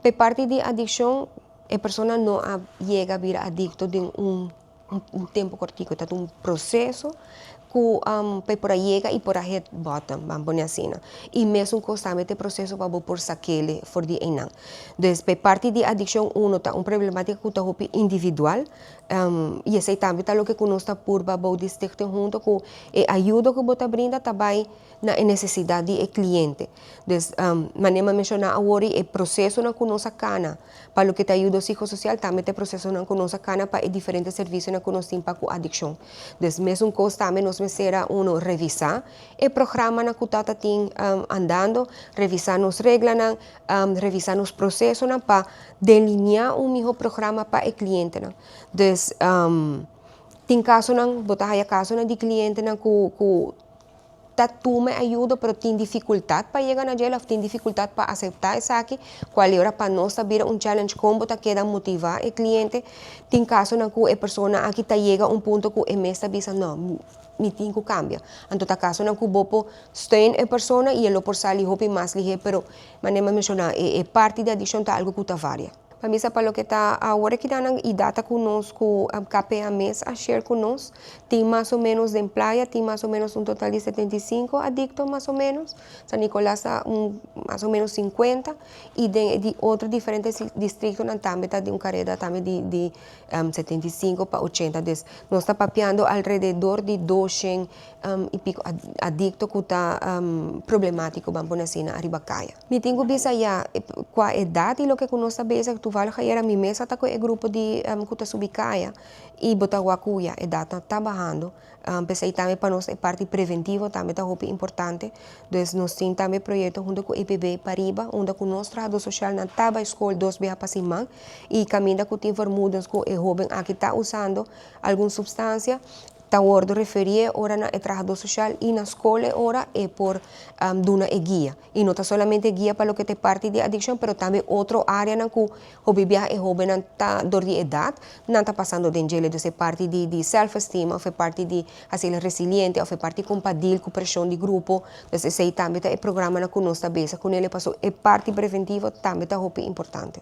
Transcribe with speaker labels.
Speaker 1: Pa parti di adiccion, e persona no a yega bira adicto den un tempo cortico, ta un proceso cu pa por yega y por hit bottom, ban pone asina. Y mesun cos tambe e proceso pa por sak'e for di einan. Dus pa parti di adiccion, uno ta un problematica cu ta hopi individual, y esey tambe ta loke cu nos ta purba bou di stichting hunto cu e ayudo cu bo ta brinda ta bay na necesidad di cliente. Dus, manera menciona awor, e proceso nan cu nos a cana pa loke ta ayudo psicosocial, tambe e proceso nan cu nos a cana pa e diferente servicio nan cu nos tin pa cu adiccion. Dus mesun cos tambe nos mester uno revisa e programa nan cu ta tin andando, revisa nos regla, revisa nos proceso pa delinea un miho programa pa e cliente. Dus tin caso nan, bo ta haya caso nan di cliente nan cu ta tuma ayudo, pero tin dificultad pa yega na dje, tin dificultad pa acepta esaki, cual ora pa nos ta bira un challenge con ta keda motiva e cliente. Tin caso nan cu e persona aki ta yega un punto cu e mes ta bisa: "No, mi tin cu cambia." Anto ta caso nan cu bo por steun e persona y e por sali hopi mas lihe, pero manera menciona, e parti di adiccion ta algo cu ta varia. Pa mi, pa loke ta awor aki nan e data cu nos cu KPA mes a share cu nos, tin mas o menos den Playa, tin mas o menos un total di 75 adicto mas o menos. San Nicolas mas o menos 50 y di otro diferente distrito nan tambe ta di un careda tambe di 75 pa 80. Dus nos ta papiando alrededor di 200 y pico adicto cu ta problematico, ban pone asina, ariba caya. Mi tin cu bisa ya, cu e edad y loke nos ta bezig, toevallig ayera mi mes ta cu e grupo di cu ta subi caya y bo ta wak cu ya edad ta bahando. Pesey tambe pa nos e parti preventivo tambe ta hopi importante. Dus nos tin tambe proyecto hunto cu EPB pariba, unda cu nos trahado social nan ta bay scol dos biaha pa siman y caminda cu tin vermoedens cu e hoben aki ta usando algun substancia, ta wordo referi ora na e trahado social y na scol ora e por duna e guia. Y no ta solamente guia pa loke ta parti di adiccion, pero tambe otro area nan cu hopi biaha e hoben nan ta door di edad, nan ta pasando den dje, dus e parti di self-esteem, of e parti di haci resiliente, of e parti con pa deal cu presion di grupo. Dus esey tambe ta e programa nan cu nos ta bezig cu ne, paso e parti preventivo tambe ta hopi importante.